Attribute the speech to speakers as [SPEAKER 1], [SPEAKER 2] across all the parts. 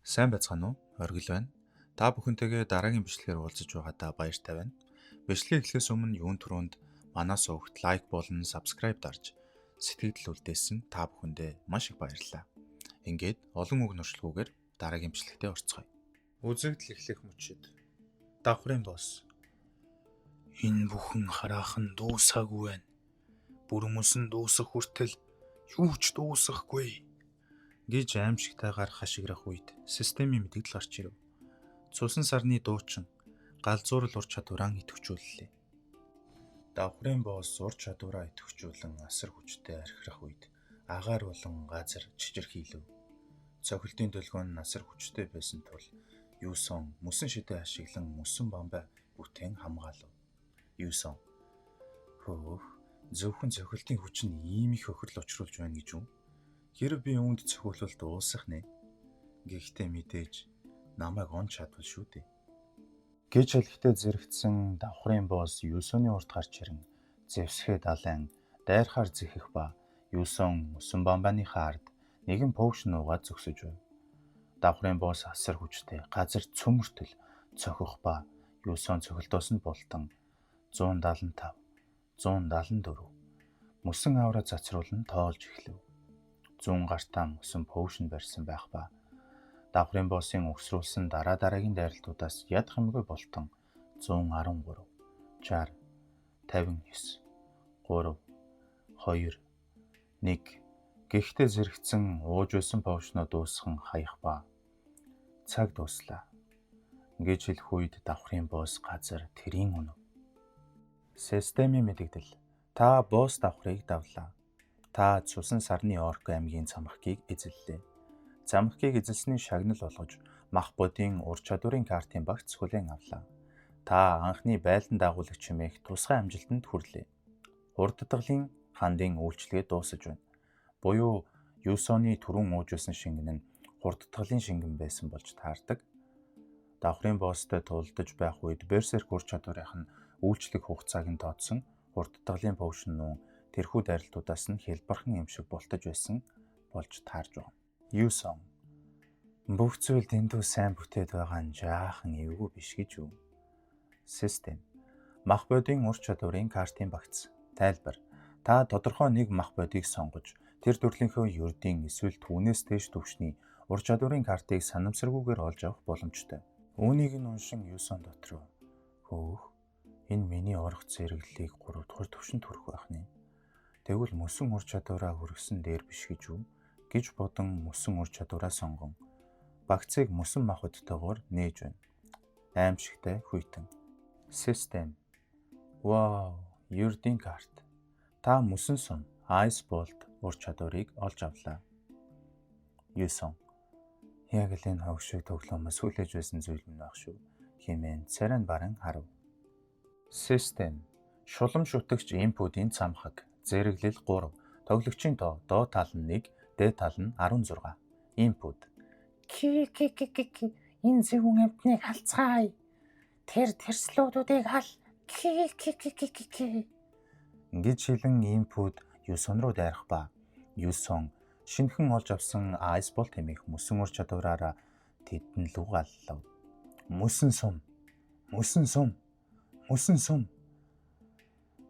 [SPEAKER 1] Сайн байцгаана уу? Оргил байна. Та бүхэнтэйгээ дараагийн бичлэгээр уулзаж байгаадаа баяртай байна. Бичлэгийг эхлэхээс өмнө юун түрүүнд манай сувагт like болон subscribe дарж сэтгэгдэл үлдээсэн та бүхэндээ маш их баярлалаа. Ингээд олон үг нуршилгүйгээр дараагийн бичлэгтээ орцгоё. Үзэгдэл эхлэх мөчид давхрын босс.
[SPEAKER 2] Энэ бүхэн хараахан дуусаагүй байна. Бүр мөсөн дуусах хүртэл юу ч дуусахгүй
[SPEAKER 1] гэж аимшигтайгаар хашгирах үед системийн мэдэгдэл гарч ирэв. Цусан сарны дуучин галзуурал ур чадвараа идэвхжүүллээ. Давхрын босс ур чадвараа идэвхжүүлэн асар хүчтэй архирах үед агаар болон газар чичирхийлэв. Цохилтын долгион нь асар хүчтэй байсан тул Юусон мөсөн шидээ ашиглан мөсөн бамбай бүтээн хамгаалав. Юусон хөөх, зөвхөн цохилтын хүч нь ийм их хохирол учруулж байна гэж үү? Хэрэв би үүнд цохиулвал дуусах нэ. Гэхдээ мэдээж намайг он чадвал шүү дээ. Гэж хэлэхдээ зэрэгцсэн давхрын босс Юусоны урд гарч ирэн зэвсгээ далайн дайрхаар зэхэх ба Юусон мөсөн бамбайныхаа ард нэгэн potion уугаад зогсож байв. Давхрын босс асар хүчтэй газар цөмөртөл цохих ба Юусон цохилтоос нь бултан 175 174 мөсөн авраа цацруулан тоолж эхлэв. Зүүн гартаа мөсөн potion барьсан байх ба давхрын боссын өгсрүүлсэн дараа дараагийн дайралтуудаас ядах юмгүй болтон 113 60 59 3 2 1 гэхдээ зэрэгцэн ууж байсан potion-оо дуусган хаях ба цаг дууслаа гэж хэлэх үед давхрын босс газар тэрийн үнэв. Системийн мэдэгдэл. Та босс давхрыг давлаа. Та цусан сарны орк аймгийн цамхгийг эзэллээ. Цамхгийг эзэлсний шагнал болгож мах бодийн ур чадварын картын багц хүлээн авлаа. Та анхны байлдан дагуулагч хэмээх тусгай амжилтанд хүрлээ. Хурддгалын хандын үйлчилгээ дуусаж байна. Буюу Юусоны түрүүн ууж байсан шингэн нь хурддгалын шингэн байсан болж таардаг. Давхрын босстой тулдаж байх үед берсерк ур чадварынх нь үйлчлэх хугацааг нь тооцсон хурддгалын potion нүүн тэрхүү дайралтуудаас нь хялбархан юм шиг бултаж байсан болж таарж байгаа. Юусон бүх зүйл дэндүү сайн бүтээд байгаа нь жаахан эвгүй биш гэж үү? Систем. Мах бодийн ур чадварын картын багц. Тайлбар. Та тодорхой нэг мах бодийг сонгож тэр төрлийнхөө ердийн эсвэл түүнээс дээш түвшний ур чадварын картыг санамсаргүйгээр олж авах боломжтой. Үүнийг нь уншин Юусон дотроо хөөх, энэ миний орох зэрэглэлийг 3 дугаар түвшинд хүрэх байх нэ. Тэгвэл мөсөн ур чадвараа хүргэсэн дээр биш гэж үү гэж бодон мөсөн ур чадвараа сонгон багцыг мөсөн махбодтойгоор нээж байна. Аимшигтай хүйтэн. Систем. Вау, ердийн карт. Та мөсөн сум Ice Bolt ур чадварыг олж авлаа. Юусон яг л энэ хог шиг тоглоомоос хүлээж байсан зүйл минь байх шүү хэмээн царай нь баран харав. Систем. Шулам шүтгч input-ийн цамхаг. Зэрэглэл 3. Тоглогчийн тоо доод тал нь 1, дээд тал нь 16. Input.
[SPEAKER 3] Ки ки ки ки ки, энэ зөвүүн амьтныг алцгаая. Тэр тэрслүүдүүдийг ал. Ки ки ки ки ки ки.
[SPEAKER 1] Ингэж хэлэн input Юусон руу дайрах ба Юусон шинэхэн олж авсан Ice Bolt хэмээх мөсөн ур чадвараараа тэдэн лүү галлав. Мөсөн сум. Мөсөн сум. Мөсөн сум.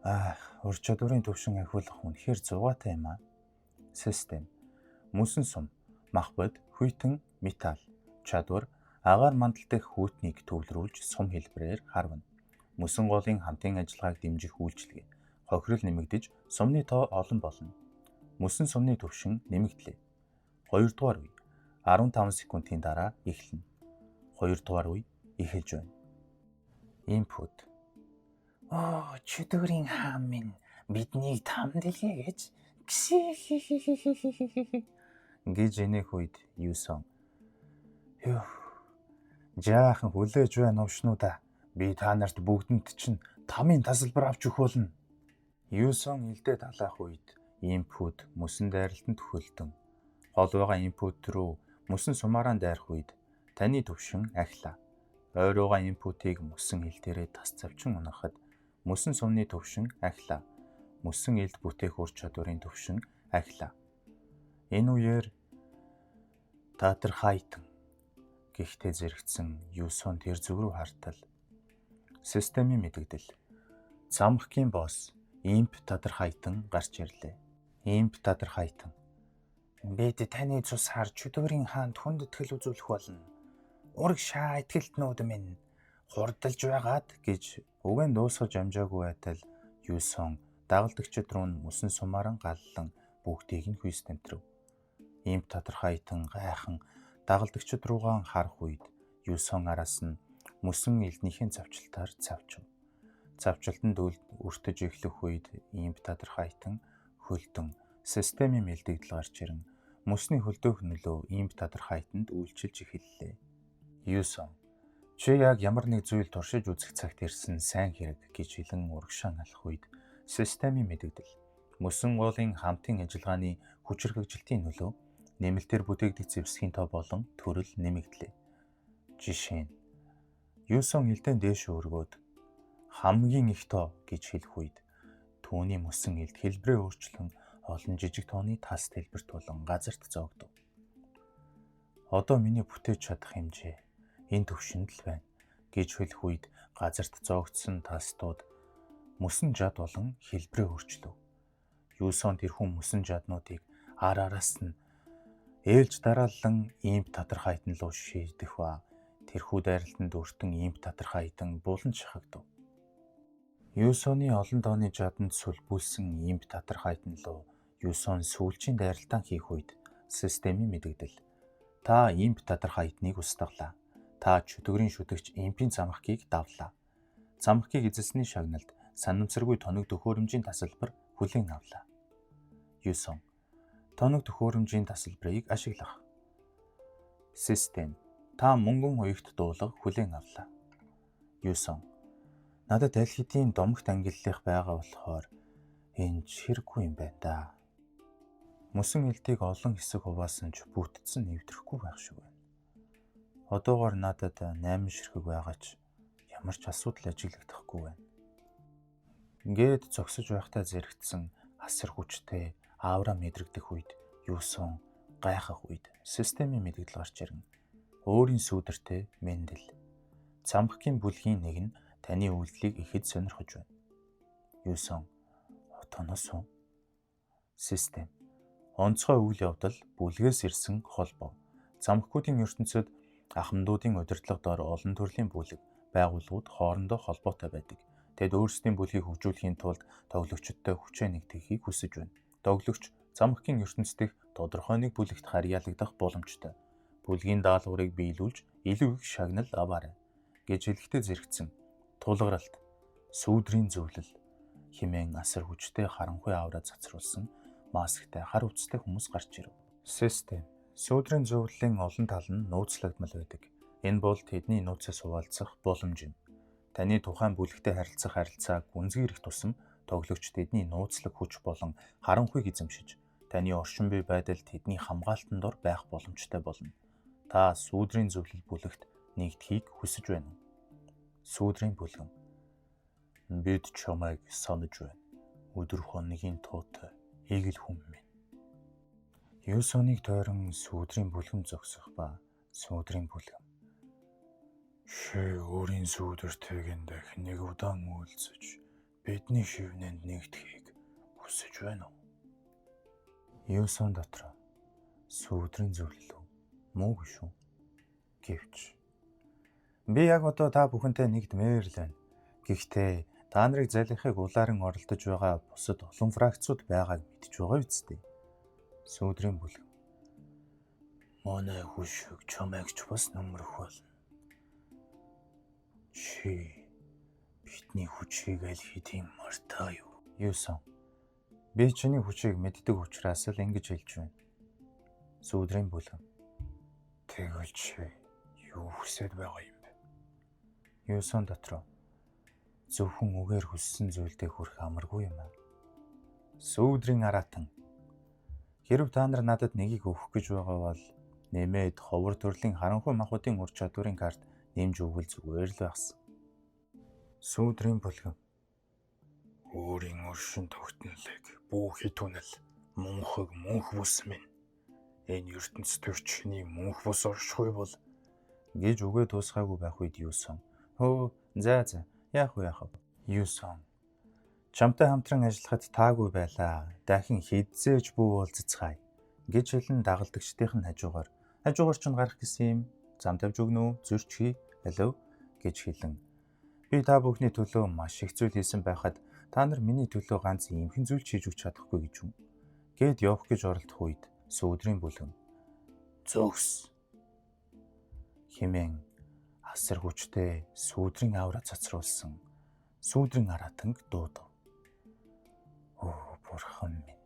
[SPEAKER 1] Ах, ур чадварын төвшин ахиулах үнэхээр зугаатай юм аа. Систем. Мөсөн сум, мах бод, хүйтэн, металл, чадвар, агаар мандал дэх хүйтнийг төвлөрүүлж сум хэлбэрээр харвана. Мөсөн голын хамтын ажиллагааг дэмжих үйлчилгээ. Хохирол нэмэгдэж сумны тоо олон болно. Мөсөн сумны төвшин нэмэгдлээ. 2 дугаар үе 15 секундын дараа эхэлнэ. 2 дугаар үе эхэлж байна. Input.
[SPEAKER 3] Оо, чөдөрийн хаан минь биднийг там дэлгээ гэж. Кси.
[SPEAKER 1] Гэж инээх үед Юусон ёх, жаахан хүлээж бай, новшнуудаа. Би та нарт бүгдэнд чинь тамын тасалбар авч өгөх болно. Юусон илдээ талаах үед input мөсөн дайралтанд төхөлдөн хол байгаа input руу мөсөн сумаараа дайрах үед таны төвшин ахилаа. Ойр байгаа input-ыг мөсөн ил дээрээ тас цавчин унахад мөсөн сумны төвшин ахилаа. Мөсөн илд бүтээх ур чадварын төвшин ахилаа. Энэ үеэр Татар хайтан Гэхдээ зэрэгцэн Юсон тэр зүг рүү хартал системийн мэдэгдэл. Замхгийн босс имп Тадархайтан гарч ирлээ. Имп Тадархайтан:
[SPEAKER 3] Бид таны цусаар чөдгөрийн хаанд хүндэтгэл үзүүлэх болно. Урагшаа итгэлтнүүд минь хурдалж байгаад
[SPEAKER 1] гэж үгэн дуусгаж амжаагүй байтал Юсон дагалдагчид руу мөсөн сумааран галлан бүгдийг нь хүйс тэмтрэв. Имп Тадархайтан гайхан дагалдагчид руугаа харах үед Юсон араас нь мөсөн элднийхэн цавчлалтаар цавчив. Цавчлалтанд өртөж эхлэх үед имп Тадархайтан хөлдөн системийн мэлдэгдэл гарч ирэн мөсний хөлдөөх нөлөө имп Тадархайтанд үйлчилж эхэллээ. Юсон: "Чи яг ямар нэг зүйл туршиж үзэх цагт ирсэн сайн хэрэг" гэж хэлэн урагшаа алах үед системийн мэдэгдэл. Мөсөн уулын хамтын ажиллагааны хүчирхэгжилтийн нөлөө нэмэлтээр бүтээгдэх зэвсгийн тоо болон төрөл нэмэгдлээ. Жишээ нь Юсон элдэн дээш өргөөд хамгийн их тоо гэж хэлэх үед түүний мөсөн элд хэлбэрээ өөрчлөн олон жижиг тооны тас дэлбэрт болон газарт зоогдов. Одоо миний бүтээж чадах хэмжээ энэ төвшөнд л байна гэж хэлэх үед газарт зоогдсон тастууд мөсөн жад болон хэлбэрээ өөрчлөв. Юусон тэрхүү мөсөн жаднуудыг ар араас нь ээлж дараалан имп Тадархайтан руу шийдэх ба тэрхүү дайралтанд өртөн имп Тадархайтан булан шахагдав. Юусоны олон тооны жаданд сүлбүүлсэн имп Тадархайтан руу Юусон сүүлчийн дайралтаа хийх үед системийн мэдэгдэл. Та имп Тадархайтныг устгалаа. Та чөтгөрийн шүтэгч импийн замхгийг давлаа. Замхгийг эзэлсний шагналд санамсаргүй тоног төхөөрөмжийн тасалбар хүлээн авлаа. Юусон: тоног төхөөрөмжийн тасалбарыг ашиглах. Систем: та мөнгөн уягт дуулга хүлээн авлаа. Юусон: надад аль хэдийн домогт ангиллах байгаа болохоор энэ ч хэрэггүй юм байна да. Мөсөн элдийг олон хэсэг хуваасан ч бүтцэн нэвтрэхгүй байх шиг байна. Одоогоор надад 8 ширхэг байгаа ч ямар ч асуудал ажиглагдахгүй байна. Ингээд зогсож байхдаа зэрэгцсэн асар хүчтэй аавра мэдрэгдэх үед Юусон гайхах үед системийн мэдэгдэл гарч ирэн өөрийн сүүдэртэй Мендел. Замхгийн бүлгийн нэг нь таны үйлдэлийг ихэд сонирхож байна. Юусон: отоноос уу? Систем: онцгой үйл явдал бүлгээс ирсэн холбоо. Замхгуудын ертөнцид ахмадуудын удирдлага дор олон төрлийн бүлэг байгууллагууд хоорондоо холбоотой байдаг. Тэд өөрсдийн бүлгийг хөгжүүлэхийн тулд тоглогчдтой хүчээ нэгтгэхийг хүсэж байна. Тоглогч замхгийн ертөнц дэх тодорхой нэг бүлэгт харьяалагдах боломжтой. Бүлгийн даалгаврыг биелүүлж илүү их шагнал аваарай гэж хэлэхдээ зэрэгцэн тулгаралт, сүүдрийн зөвлөл хэмээн асар хүчтэй харанхуй авраа цацруулсан масктай хар хувцастай хүмүүс гарч ирэв. Систем: сүүдрийн зөвлөлийн олон тал нь нууцлагдмал байдаг. Энэ бол тэдний нууцаас хуваалцах боломж юм. Таны тухайн бүлэгтэй харилцах харилцаа гүнзгийрэх тусам тоглогч тэдний нууцлаг хүч болон харанхуйг эзэмшиж, таны оршин буй байдал тэдний хамгаалтан дор байх боломжтой болно. Та сүүдрийн зөвлөл бүлэгт нэгдэхийг хүсэж байна уу? Сүүдрийн бүлгэн: Бид чамайг санаж байна. Өдөр хоногийн тоотой игэл хүн минь. Юусоныг тойрон сүүдрийн бүлгэм зогсох ба сүүдрийн бүлгэм:
[SPEAKER 2] Ши өөрийн сүүдэртэйгэн дэх нэг удаан уулзаж бидний шивнэнд нэгдэхийг хүсэж байна уу?
[SPEAKER 1] Юусон дотор сүүдрийн зөвлөл үү? Муугүй шүү. Гэвч би яг одоо та бүхэнтэй нэгдмээр л байна. Гэхдээ та нарыг залхихыг улааран оролдож байгаа бусад олон фракцууд байгааг мэдж байгаа үсттэй. Сүүдрийн бүлэг:
[SPEAKER 2] Манай хүшиг чамайг ч бас нөмрөх болно. Чи бидний хүчийг аль хэдийн мартаа юу?
[SPEAKER 1] Юусон: би чиний хүчийг мэддэг учраас л ингэж хэлж байна. Сүүдрийн бүлэг:
[SPEAKER 2] Тэгвэл чи юу хүсээд байгаа юм бэ?
[SPEAKER 1] Юусон дотроо зөвхөн үгээр хүссэн зүйлдээ хүрэх амаргүй юм аа. Сүүдрийн араатан: хэрв та нар надад нэгийг өгөх гэж байгаа бол нэмээд ховор төрлийн харанхуй махбодын ур чадварын карт нэмж өгвөл зүгээр л байхсан. Сүүдрийн бүлгэн:
[SPEAKER 2] Өөрийн өршин тогтнолыг бүх хитүүнэл мунхаг мөнх бус минь. Энэ ертөнц төр чиний мөнх бус оршихуй бол
[SPEAKER 1] Гэж үгээ дуусгаагүй байх үед Юсон. Хөө, за за, яах вэ, яах вэ? Юсон. Чамтай хамтран ажиллахад таагүй байлаа. Дахин хэзээ ч бүү уулзацгаая. Гэж хэлэн дагалдагчдын нь хажуугаар хажуугаар ч гарах гэсэн юм. Зам тавьж өгнө үү? Зөрч хий. Алив гэж хэлэн. Би та бүхний төлөө маш их зүйл хийсэн байхад та нар миний төлөө ганц иймхэн зүйл ч хийж өгч чадахгүй гэж юм. Гээд явах гэж оролдох үед сүүдрийн бүлгэн зөгс хэмээн асар хүчтэй сүүдрийн авра цацруулсан сүүдрийн аратанг дуудав. Өө, бурхан минь.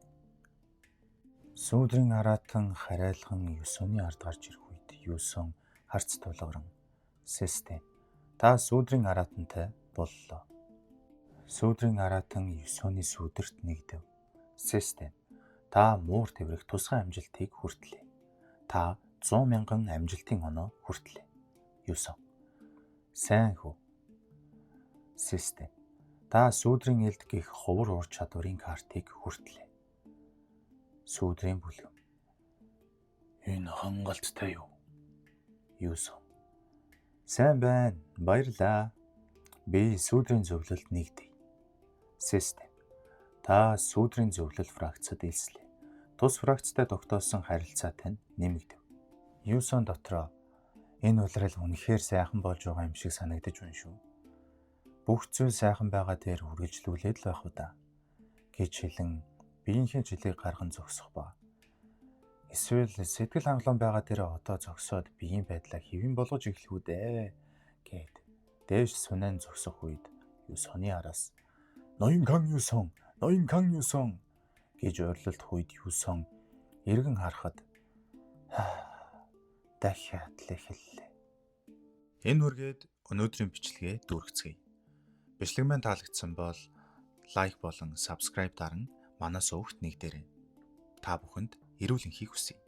[SPEAKER 1] Сүүдрийн аратан харайлган Юсоны ард гарч ирэх үед Юсон харц тулгаран систем та сүүдрийн аратантай боллоо. Сүүдрийн аратан Юсоны сүүдэрт нэгдэв. Систем та муур тэврэх тусгай амжилтыг хүртлээ. Та 100 мянган амжилтын оноо хүртлээ. Юсон. Сайн хүү. Систем. Та сүүдрийн элд гих ховор уур чадварын картыг хүртлээ. Сүүдрийн бүлэм.
[SPEAKER 2] Энэ хангалттай юу?
[SPEAKER 1] Юсон. Сайн байна. Баярлаа. Би сүүдрийн зөвлөлд нэгдэв. Систем. Та сүүдрийн зөвлөл фракцад элслээ. Тус фракцтай тогтоосон харилцаа тань нэмэгдэв. Юсон дотроо энэ улирал үнэхээр сайхан болж байгаа юм шиг санагдаж байна шүү. Бүх зүйл сайхан байгаа дээр үргэлжлүүлээд л байх уу да гэж хэлэн биеийнхээ жилийг гарган зогсох ба. Эсвэл сэтгэл хангалуун байгаа дээр одоо зогсоод биеийн байдлаа хэвэн болгож эхлэх үү дээ гэд дээш сунан зогсох үед Юсоны араас "Ноён Кан Юсон, Ноён Кан Юсон" гэж ойрлолдох үед Юсон эргэн харахад дахиад л эхэллээ. Энэ үргээд өнөөдрийн бичлэгээ дүүргэцгээе. Бичлэг маань таалагдсан бол like болон subscribe даран манай сувагт нэгдээрэй. Та бүхэнд эрүүл энхийг хүсье.